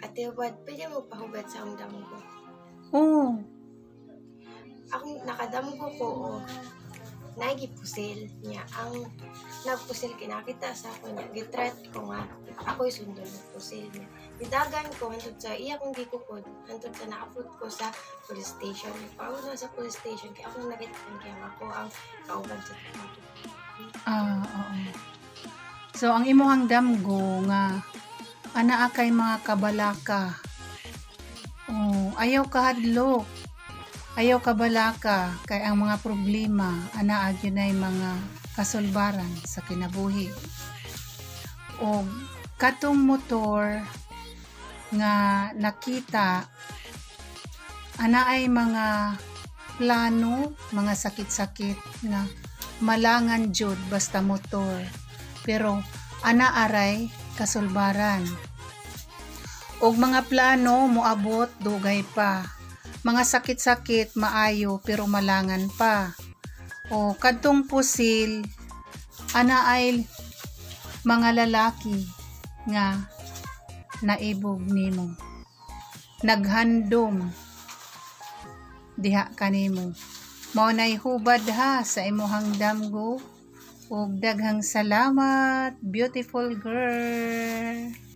Ate Hubad, pwede mo pahubad sa akong damgo? Oh. Akong nakadamgo ko o nagipusil niya. Ang nagpusil kinakita sa ako niya. Gitret ko nga ako'y sundon ng pusil niya. Gidagan ko hantod sa iya kong gikukod, hantod sa naabot ko sa police station. Nagpaabot na sa police station kay akong nakita kaya ako ang kauban sa tao. Ah, oo. So ang imuhang damgo nga anaa kay mga kabalaka. Oh, ayaw kahadlok. Ayaw kabalaka kay ang mga problema anaa gyud nay mga kasulbaran sa kinabuhi. Og katong motor nga nakita, ana ay mga plano, mga sakit-sakit nga malangan jud basta motor. Pero ana aray kasulbaran. Og mga plano moabot dugay pa. Mga sakit-sakit maayo pero malangan pa. O kadtong pusil, ana ay mga lalaki nga naibog nimo. Naghandom diha kanimo. Mao nay hubad ha sa imuhang damgo. Ug daghang salamat, beautiful girl.